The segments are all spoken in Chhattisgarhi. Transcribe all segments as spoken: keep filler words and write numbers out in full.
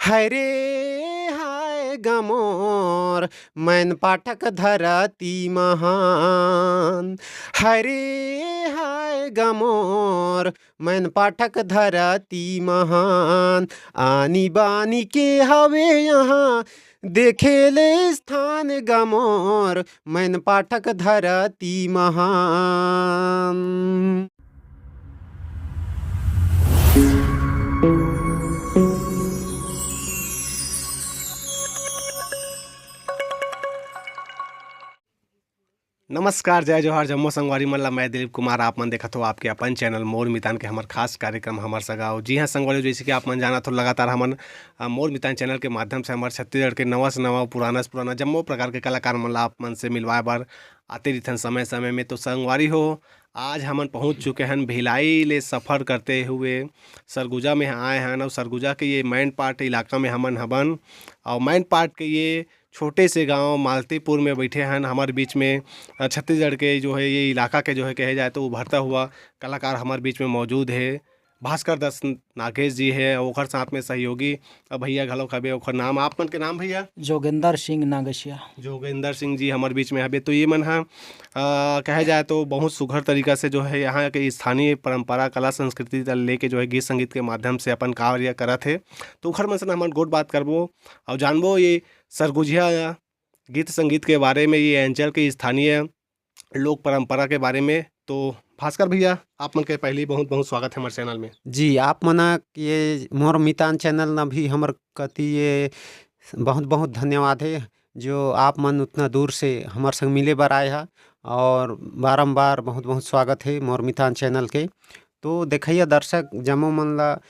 हरे हाय गमोर, मैन पाठक धरती महान। हरे हाय गमोर, मैन पाठक धरती महान। आनी बानी के हवे यहाँ, देखे ले स्थान गमोर, मैन पाठक धरती महान। नमस्कार, जय जोहार, जम्मो संगवारी मन ला। मैं दिलीप कुमार, आप मन देखत हो आपके अपन चैनल मोर मितान के हमर खास कार्यक्रम हमर सगाव। जी हाँ संगवारी, जैसे कि आप मन जानत हो, लगातार हमन, अ, मोर मितान चैनल के माध्यम से हमर छत्तीसगढ़ के नवा से नवा, पुराना से पुराना जम्मो प्रकार के कलाकार मन ला आप मन से मिलवाए बर आते रहिथन समय समय में। तो संगवारी हो, आज हमन पहुँच चुके हन भिलाई ले सफर करते हुए सरगुजा में आए हन, और सरगुजा के ये मैन पाट इलाका में हमन हबन, और मैन पाट के ये छोटे से गांव मालतीपुर में बैठे हन। हमारे बीच में, अ, छत्तीसगढ़ के जो है, ये इलाका के जो है, कहे जाए तो उभरता हुआ कलाकार हमारे बीच में मौजूद है। भास्कर दास नागेश जी है, ओखर साथ में सहयोगी, अ, भैया घलो हबे। ओखर नाम, आप मन के नाम भैया? जोगेंद्र सिंह नागेशिया। जोगेंद्र सिंह जी हमारे बीच में हबे। तो ये मन ह, अ, कहे जाए तो बहुत सुघर तरीका से जो है, यहाँ के स्थानीय परंपरा, कला, संस्कृति ला लेके जो है, गीत संगीत के माध्यम से अपन कार्य करत हे। तो ओखर मन से हमन गोठ बात करबो और जानबो ये सरगुजिया गीत संगीत के बारे में, ये अंचल के स्थानीय लोक परंपरा के बारे में। तो भास्कर भैया, आप मन के पहली बहुत बहुत स्वागत है हमारे चैनल में। जी, आप मना ये मोर मितान चैनल ना भी हमर कति ये बहुत बहुत धन्यवाद है, जो आप मन उतना दूर से हमर संग मिले बर आए हा, और बारंबार बहुत बहुत स्वागत है मोर मितान चैनल के। तो देखैया दर्शक जम्मो मन ला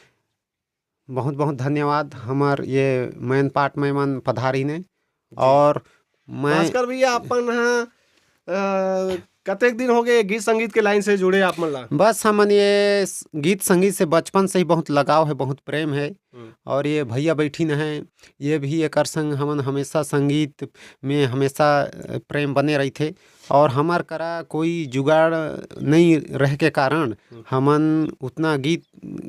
बहुत बहुत धन्यवाद, हमर ये मैन पाट में मन पधारी ने। और मैं भास्कर भैया, अपन ह, अ, कतेक दिन हो गए गीत संगीत के लाइन से जुड़े आप मन ला? बस हमन ये स-, गीत संगीत से बचपन से ही बहुत लगाव है, बहुत प्रेम है। हम्म। और ये भैया बैठिन हैं, ये भी एकर संग हमन हमेशा संगीत में हमेशा, अ, प्रेम बने रहिथे। और हमर करा कोई जुगाड़ नहीं रहे के कारण हम्म। हमन उतना गीत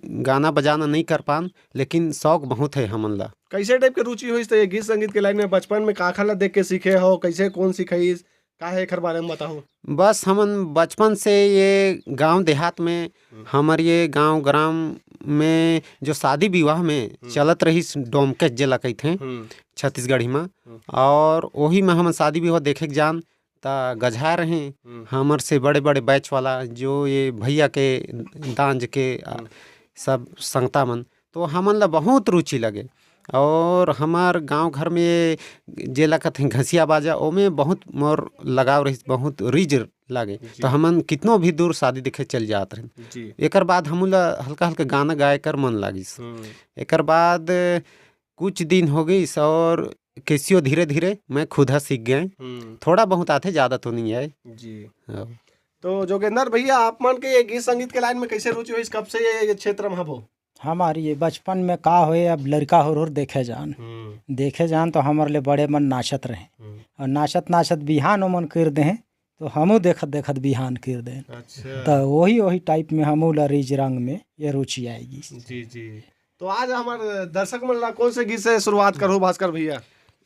गाना बजाना नहीं कर पान, लेकिन शौक बहुत है हमन ला। कैसे टाइप के रुचि होइस त ये गीत संगीत के लाइन में? बचपन में काखर ला देख के सीखे हो, कैसे, कौन सिखाइस, का है एखर बारे में बताओ। बस हमन बचपन से ये गांव देहात में, हम्म। हमर ये गांव ग्राम में जो शादी विवाह में हम्म। चलत रहिस डोमकच जेला कहिथे हम्म। छत्तीसगढ़ी में, हम्म। और वही में हमन शादी विवाह देखे के जान त गझाए रहे हम्म। हमर से बड़े बड़े बैच वाला, जो ये भैया के दांज के, आ, हम्म। सब संगता मन, तो हमन ला बहुत रुचि लगे। और हमार गांव घर में जेला कथे घसिया बाजा, ओमे बहुत मोर लगाव रहिस, बहुत रिज लागे। जी। तो हमन कितनो भी दूर शादी देखे चल जात रहे। जी। एकर बाद हमन ला हल्का हल्का गाना गाए कर मन लागिस। हम्म। एकर बाद कुछ दिन हो गइस और कैसियो धीरे धीरे मैं खुद ह सीख गए। हम्म। थोड़ा बहुत आथे, ज्यादा तो नहीं आए। जी। हाँ। तो जोगेंद्र भैया, आप मन के ये गीत संगीत के लाइन में कैसे रुचि होइस, कब से ये, ये क्षेत्र में हबो? हमारी ये बचपन में का होए, अब लड़का होर होर देखे जान। हम्म। देखे जान तो हमर ले बड़े मन नाचत रहे। हम्म। और नाचत नाचत बिहान ओमन कर दे हैं, तो हमू देखत देखत बिहान कर दे। अच्छा। तो वही, वही टाइप में हमू ला रिज रंग में ये रुचि आएगी। जी, जी। तो आज हमार दर्शक मन ला कौन से गीत से शुरुआत करूँ भास्कर भैया?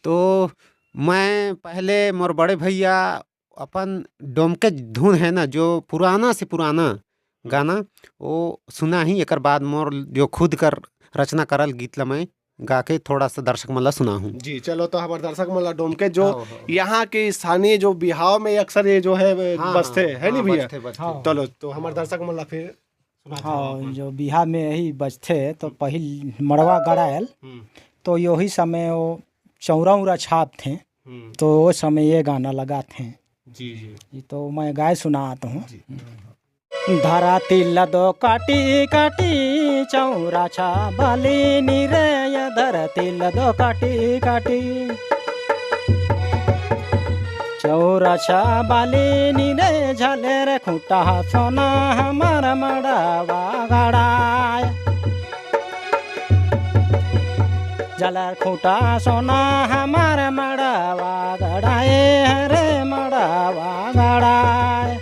तो मैं पहले मोर बड़े भैया अपन डोमकच धुन है ना, जो पुराना से पुराना हम्म। गाना, वो सुना ही। एकर बाद मोर जो खुद कर रचना करल गीत ला मैं गा के थोड़ा सा दर्शक मन ला सुनाहूँ। जी, चलो, तो हमार दर्शक मन ला डोमकच जो हाँ, हाँ। यहाँ के स्थानीय जो बिहाव में अक्सर ये जो है, हाँ, बजथे, हाँ, है नी हाँ, भैया? बजथे, बजथे। हाँ। चलो, तो हमार दर्शक मन ला फिर सुनाते हैं हाँ, अपन। जो बिहाव में यही बजथे, तो हम्म। पहिल मड़वा गड़ायल, हम्म। तो यही समय वो चौरा उरा छाप थे, हम्म। तो वो समय ये गाना लगा थे। जी, जी। ये तो मैं गाय सुनात हूँ। जी। धरती ल दो काटी काटी चौरा छाबली नी रे, ये धरती ल दो काटी काटी। चौरा छाबली नी रे, झलेर खूंटा सोना हमार मड़वा गड़ाय। झलेर खूंटा सोना हमार मड़वा गड़ाए, हरे मड़वा गड़ाए।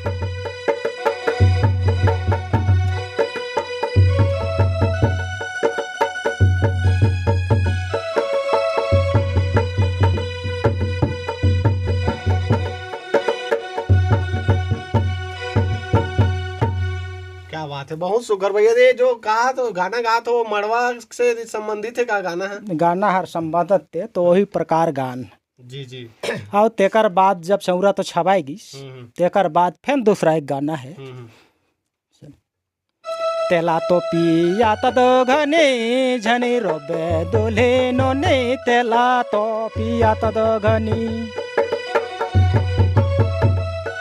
बहुत सुघर भैया। ये जो कहा तो गाना गात हो, मड़वा से संबंधित है का गाना है? गाना हर संबंधित ते, तो वही प्रकार गान। जी, जी। और तेकर बाद जब चौरा तो छवाए गिस, हम्म, हम्म। तेकर बाद फिर दूसरा एक गाना है। हम्म, हम्म। तेला तो पिया त दो घनी, झनी रोबे दुल्हिनो नी, तेला तो पिया त दो घनी।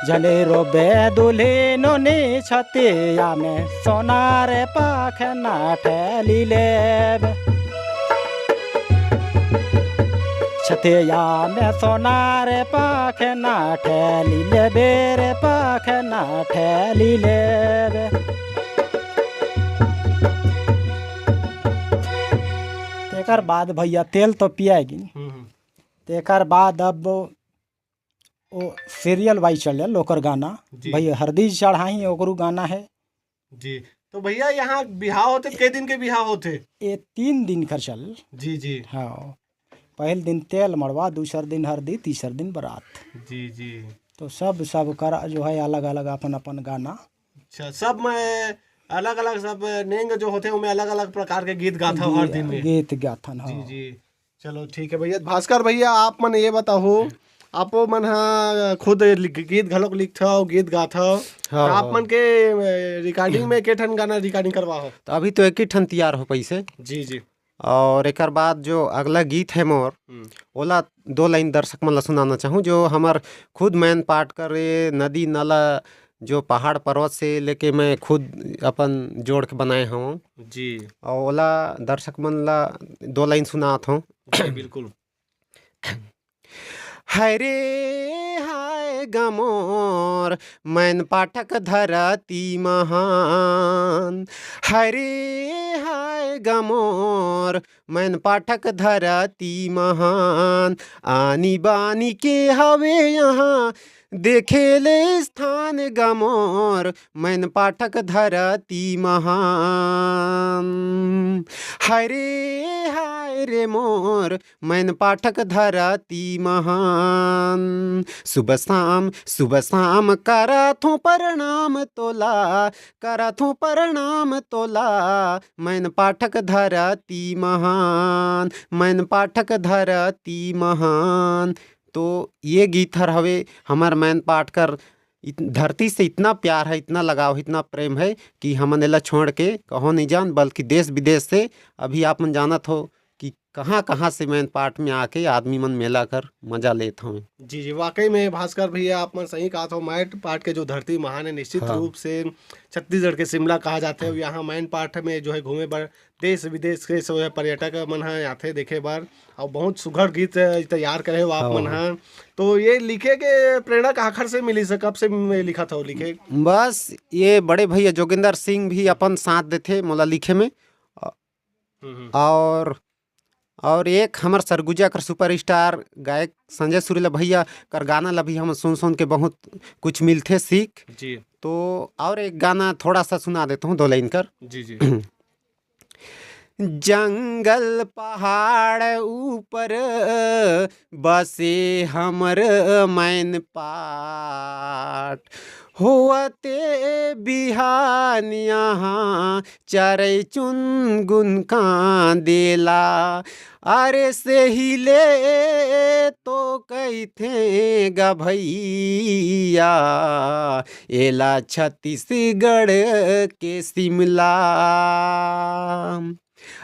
झनी रोबे दुल्हिनो नी, छतिया में सोना रे पाखना ठेली लेबे। छतिया में सोना रे पाखना ठेली लेबे रे, पाखना ठेली लेबे। तेकर बाद भैया तेल तो पियाए गिन। हम्म, हम्म। तेकर बाद अब वो serial wise चले ओकर गाना। जी। भैया हरदी चढ़ाही ओकरू गाना है। जी। तो भैया यहाँ बिहाव होथे, के दिन के बिहाव होथे? ये तीन दिन कर चल। जी, जी। हाँ, पहले दिन तेल मड़वा, दूसर दिन हरदी, तीसर दिन बारात। जी, जी। तो सब, सब कर जो है अलग-अलग अपन-अपन गाना। अच्छा, सब में अलग-अलग, सब नेंग जो होथे, ओमे अलग-अलग प्रकार के गीत गाथव हर गीत, दिन में। गीत गाथन, जी, हाँ। जी। चलो ठीक है भैया। भास्कर भैया, आप मन ये बताओ, आप मन हा खुद लिख-, गीत घलोक लिखथव, गीत गाथव, हाँ, तो आप हाँ। मन के, ए, recording में के ठन गाना recording करवा हो? तो अभी तो एक ही ठन तैयार हो पैसे। जी, जी। और एकर बाद जो अगला गीत है मोर, हम्म। ओला दो लाइन दर्शक मन ला सुनाना चाहूँ, जो हमर खुद मैन पाट कर ये नदी नाला, जो पहाड़ पर्वत से लेके मैं खुद अपन जोड़ के बनाए हवं। जी। और ओला दर्शक मन ला दो लाइन सुनात हवं। जी, बिल्कुल। हरे हाय गमोर मैन पाठक धरती महान, हरे हाय गमोर मैन पाठक धरती महान, आनी बानी के हवे यहाँ देखे ले स्थान गमोर मैन पाठक धरती महान। हरे हाय रे मोर मैन पाठक धरती महान। सुबह शाम, सुबह शाम करथों प्रणाम तोला, करथों प्रणाम तोला, मैन पाठक धरती महान, मैन पाठक धरती महान। तो ये गीत हर हवे हमर मैन पाट कर इत-, धरती से इतना प्यार है, इतना लगाव है, इतना प्रेम है कि हमन एला छोड़ के कहो नहीं जान, बल्कि देश विदेश से अभी आप मन जानत हो कि कहाँ-कहाँ से मैन पाट में आके आदमी मन मेला कर मजा लेत हवे। जी, जी, वाकई में भास्कर भैया आप मन सही कहा थो, मैन पाट के जो धरती महान है, निश्चित हाँ। रूप से छत्तीसगढ़ के शिमला कहा जाथे, और यहाँ मैन पाट में जो है घूमे बर देश विदेश के जो है पर्यटक मन ह आथे देखे बर, और बहुत सुघर गीत तैयार करे हो आप मन हाँ। ह। तो ये लिखे के प्रेरणा काखर से मिली से, कब से म-, लिखा था वो लिखे? बस ये बड़े भैया जोगिंदर सिंह भी अपन साथ देथे मोला लिखे में। हम्म, हम्म। और, और एक हमर सरगुजा कर superstar गायक संजय सुरीला भैया कर गाना ला भी हम सुन सुन के बहुत कुछ मिलथे सीख। जी। तो और एक गाना थोड़ा सा सुना देता हूँ, दो लाइन कर। जी, जी। जंगल पहाड़ ऊपर बसे हमर मैन पाट, होवते बिहान यहाँ चरै चुनगुन कांदेला। अरे सेही ले तो कहिथे ग भैया, एला छत्तीसगढ़ के शिमला।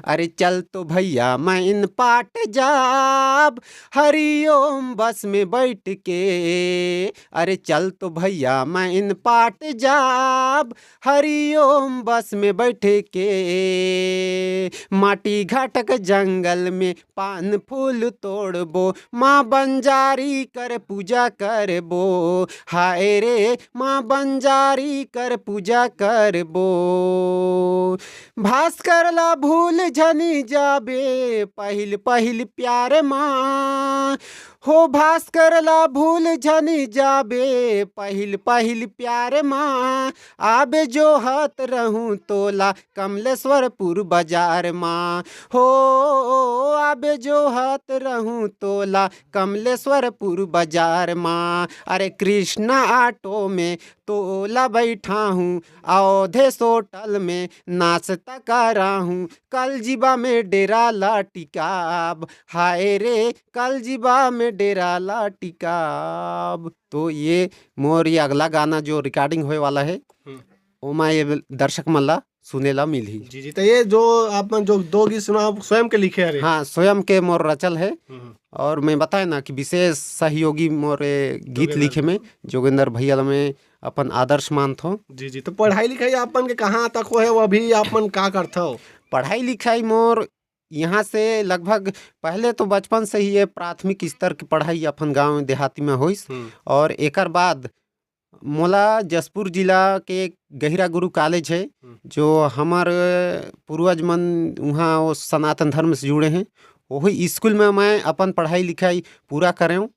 अरे चल तो भैया मैन पाट जाब, हरिओम बस में बैठ के। अरे चल तो भैया मैन पाट जाब, हरिओम बस में बैठ के। माटी घाटक जंगल में पान फूल तोड़बो, माँ बंजारी कर पूजा करबो। हाय रे माँ बंजारी कर पूजा करबो। भास्कर ला भूल झनी जाबे पहिल पहिल प्यार माँ, हो भास्कर ला भूल झनी जाबे पहिल पहिल प्यार माँ। आबे जोहत रहूँ तोला कमलेश्वरपुर बाजार माँ, हो आबे बेजोहत रहूं तोला कमलेश्वरपुर बाजार मा। अरे कृष्णा ऑटो में तोला बैठाहूं, अवधेश होटल में नाश्ता कराहूं। कल जिबा में डेरा ला टिकाब, हाय रे, कल जिबा में डेरा ला टिकाब। तो ये मोर ये अगला गाना जो recording होए वाला है, हम्म। ओमा ये दर्शक मन ला सुने ला मिलही। जी, जी। तो ये जो आप मन जो दो गीत सुना, आप स्वयं के लिखे हरे? हाँ, स्वयं के मोर रचल है। हम्म। और मैं बताए ना कि विशेष सहयोगी मोर ये गीत जोगेंद्र लिखे में जोगेंद्र भैया ला मैं अपन आदर्श मानथों। जी, जी। तो पढ़ाई लिखाई आप मन के कहाँ तक होए, वो अभी आप मन का करथव? पढ़ाई लिखाई मोर यहाँ से लगभग पहले तो बचपन से ही ये प्राथमिक स्तर की पढ़ाई अपन गांव देहाती में होइस। हम्म। और एकर बाद मोला जशपुर जिला के गहिरा गुरु कॉलेज है, हम्म। जो हमर पूर्वज मन उहाँ वो सनातन धर्म से जुड़े हैं, वही स्कूल में मैं अपन पढ़ाई लिखाई पूरा करेंव।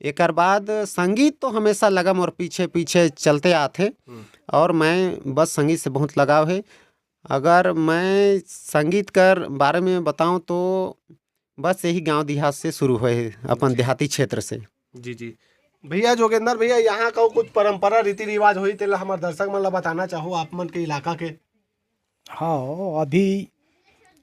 एकर बाद संगीत तो हमेशा लगा मोर पीछे पीछे चलते आथे। हम्म। और मैं बस संगीत से बहुत लगाव है। अगर मैं संगीत कर बारे में बताऊं तो बस यही गांव देहात से शुरू होए हे, अपन जी। देहाती क्षेत्र से। जी, जी। भैया जोगेंद्र भैया, यहाँ का कुछ परंपरा रीति रिवाज होही, तेला हमर दर्शक मन ला बताना चाहो, आप मन के इलाका के? हाँ, अभी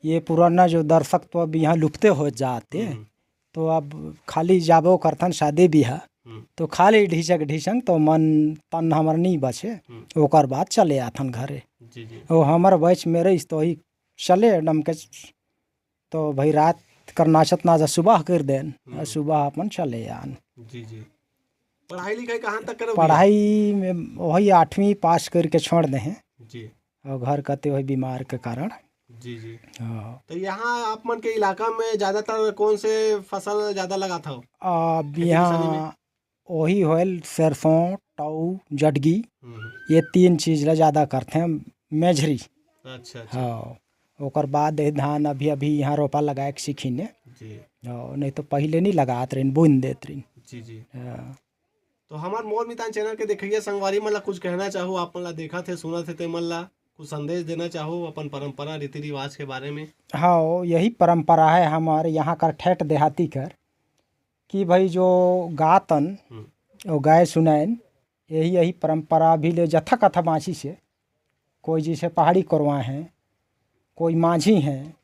ये पुराना जो दर्शक तो अब यहाँ लुप्ते हो जाते, हम्म। तो अब खाली जाबो करथन शादी बिहा, हम्म। तो खाली ढिसक ढिसक तो मन तन हमर नहीं बचे, हम्म। ओकर बाद चले आथन घरे। जी, जी। वो हमर बैच में रहिस तो ही चले डम के, तो भाई रात कर नाचत नाचत सुबह कर देन, हम्म। और सुबह अपन चले आन। जी, जी। पढ़ाई लिखाई कहाँ तक करे भैया? पढ़ाई में वही आठवीं पास करके छोड़ दे हैं। जी। और घर कते वही बीमार के कारण। जी, जी। हाँ। तो यहाँ आप मन के इलाका में ज्यादातर कौन से फसल ज्यादा लगात हव? अब खेती किसानी में? यहाँ वही होल, सरसों, टऊ, जटगी, हम्म। ये तीन चीज ला ज्यादा करथे, मेझरी। अच्छा, अच्छा। हाँ, ओकर बाद ये धान अभी, अभी यहाँ रोपा लगाए के सीखी ने। जी। हाँ, नहीं तो पहले नहीं लगात रहिन, बुन देत रहिन। जी, जी। हाँ। तो हमार मोर मितान चैनल के देखइया संगवारी मन ला कुछ कहना चाहो, आप मन ला देखत हे, सुनत हे, ते मन ला कुछ संदेश देना चाहो अपन परंपरा, रीति रिवाज के बारे में? हाँ, यही परंपरा है हमारे यहाँ कर ठेठ देहाती कर, कि भाई जो गातन, हम्म। वो गाए सुनाएन, यही, यही परंपरा अभी ले जथा कथा बाँचिस हे। कोई जैसे पहाड़ी कोरवा हैं, कोई माझी हैं,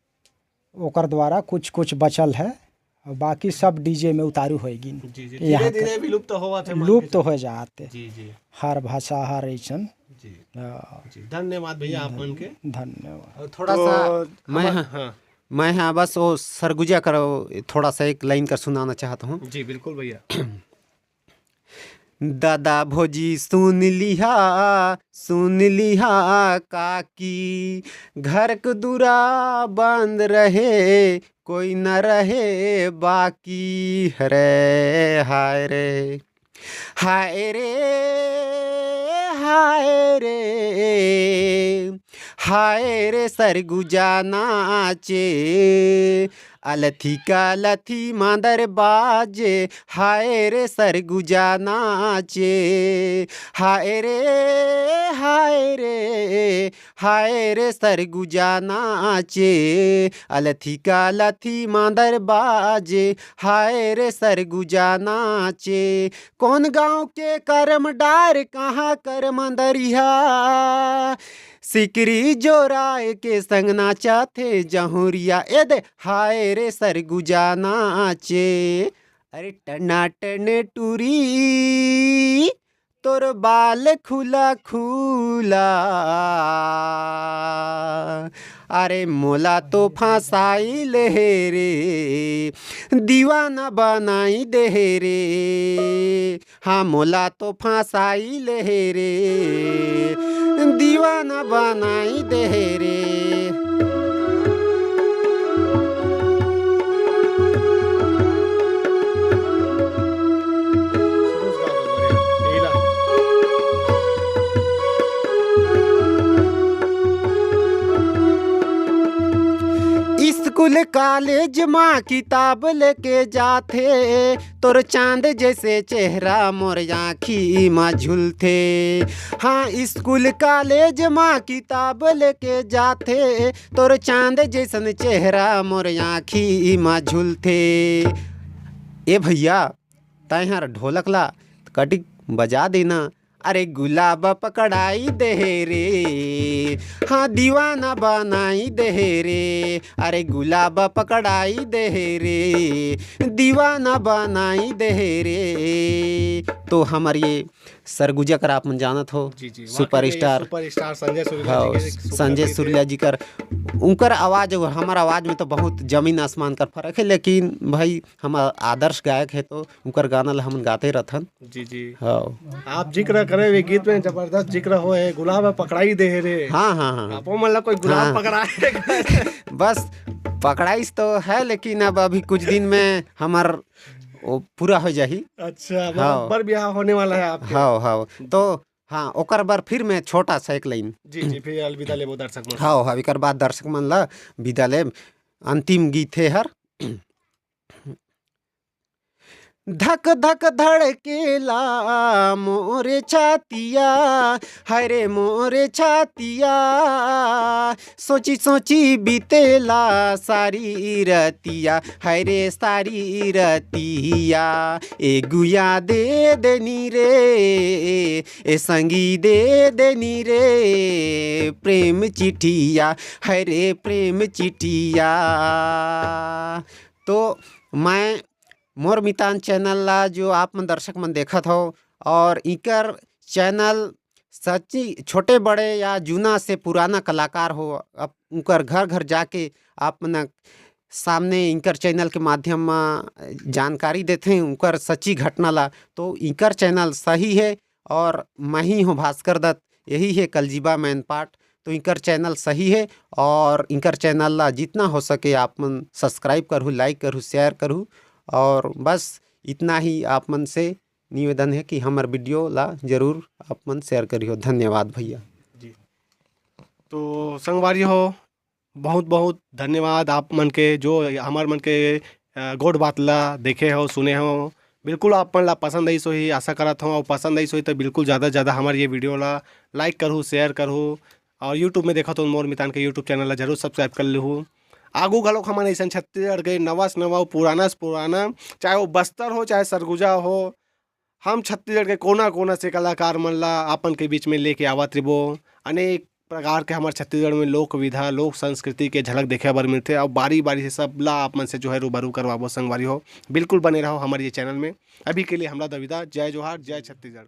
ओकर द्वारा कुछ, कुछ बचल है, और बाकी सब डीजे में उतारू होए गिन। जी, जी। यहाँ धीरे-धीरे कर विलुप्त होवत है, मान के लुप्त चलो। हो जाते। जी, जी। हर भाषा, हर ऐसन। जी। हाँ। जी, धन्यवाद भैया आप मन के। धन्यवाद। और थोड़ा तो सा मैं हमार-, हाँ, हाँ। मैं हाँ बस वो सरगुजा करो, थोड़ा सा एक लाइन का सुनाना चाहता हूँ। जी, बिल्कुल भैया। दादा भोजी सुन लिहा, सुन लिहा काकी, घर के दुरा बंद रहे, कोई न रहे बाकी। हरे हाय रे, हाय रे, हाय रे, हाय रे सरगुजा नाचे, अलथी कलथी मांदर बाजे, हाय रे सरगुजा नाचे। हाय रे, हाय रे, हाय रे सरगुजा नाचे, अलथी कलथी मांदर बाजे, हाय रे सरगुजा नाचे। कौन गांव के करम डार, कहाँ कर मंदरिया, सिकरी जोराए के संग नाचथे जहुरिया। ए दे, हाय रे सरगुजा नाचे। अरे टनाटन टूरी, तोर बाल खुला खुला। अरे मोला तो फंसाई ले रे, दीवाना बनाई दे रे। हाँ, मोला तो फंसाई ले रे, दीवाना बनाई दे रे। इश्क कॉलेज मा किताब लेके जाथे, तोर चांद जैसे चेहरा मोर आँखी मा झुलथे। हाँ, स्कूल कॉलेज मा किताब लेके जाथे, तोर चांद जैसन चेहरा मोर आँखी मा झुलथे। ए भैया, तैं हर ढोलक ला कटिक बजा देना। अरे गुलाब पकड़ाई दे रे, हाँ दीवाना बनाई दे रे। अरे गुलाब पकड़ाई दे रे, दीवाना बनाई दे रे। तो हमर ये सरगुजा कर आप मन जानत हो, जी, जी, वाकई में ये सुपरस्टार। सुपरस्टार संजय सूर्या जी हाँ, के एक सुपर संजय गीत हे। सूर्या जी कर, उनकर आवाज़ और हमर आवाज़ में तो बहुत जमीन आसमान कर फर्क है, लेकिन भाई हमर आदर्श गायक है तो उनकर गाना ला हमन गाते रथन। जी, जी। हाँ। आप जिक्र करे हुए गीत में जबरदस्त जिक्र हो है, गुलाब पकड़ाई दे रे। हाँ, हाँ, हाँ, हाँ। आप मन ला कोई गुलाब हाँ। पकड़ाए? बस पकड़ाइस तो है, लेकिन अब अभी कुछ दिन में हमर वो पूरा हो जाही। अच्छा, मतलब हाँ। बर ब्याह होने वाला है आपके? हाँ, हाँ। तो हाँ, ओकर बर फिर मैं छोटा सा एक लाइन। जी, जी, फिर अलविदा लेबो दर्शक मन। हाँ, हाँ, एकर बाद दर्शक मन ला विदा लेब। अंतिम गीत हे हर। धक धक धड़केला मोरे छातिया, हरे मोरे छातिया, सोची सोची बीतेला सारी रतिया, हरे सारी रतिया। ए गुया दे देनी रे, ए संगी दे देनी रे, प्रेम चिट्ठिया, हरे प्रेम चिट्ठिया। तो मैं मोर मितान चैनल ला जो आप मन दर्शक मन देखत हो, और इकर चैनल सच्ची छोटे बड़े या जूना से पुराना कलाकार हो, अब उनकर घर घर जाके आप मन सामने इनकर चैनल के माध्यम म जानकारी देथे उनकर सच्ची घटना ला। तो इनकर चैनल सही है और मैं ही हूँ भास्कर दत्त, यही है कलजीबा मैनपाट। तो इनकर चैनल सही है और इनकर चैनल ला जितना हो सके आप मन सब्सक्राइब करहु, लाइक करहु, शेयर करहु। और बस इतना ही आप मन से निवेदन है कि हमर वीडियो ला जरूर आप मन शेयर करियो। धन्यवाद भैया। जी। तो संगवारी हो, बहुत बहुत धन्यवाद आप मन के जो हमर मन के, अ, गोठ बात ला देखे हो, सुने हो। बिल्कुल आप मन ला पसंद आइस होही, आशा करत हो, और पसंद आइस होही तो बिल्कुल ज़्यादा से ज़्यादा हमर ये वीडियो ला लाइक करहु, शेयर करहु, और YouTube में देखत हो मोर मितान के YouTube चैनल ला जरूर सब्सक्राइब कर लेहु। आगू घलोक हमन अइसन छत्तीसगढ़ के नवा से नवा, पुराना से पुराना, चाहे वो बस्तर हो, चाहे सरगुजा हो, हम छत्तीसगढ़ के कोना कोना से कलाकार मन ला अपन के बीच में लेके आवत रहिबो। अनेक प्रकार के हमर छत्तीसगढ़ में लोक विधा, लोक संस्कृति के झलक देखे बर मिलथे, और बारी बारी से सब ला आप मन से जो है रूबरू करवाबो संगवारी हो। बिल्कुल बने रहो हमर ये चैनल में। अभी के लिए हमला दविदा, जय जोहार, जय छत्तीसगढ़।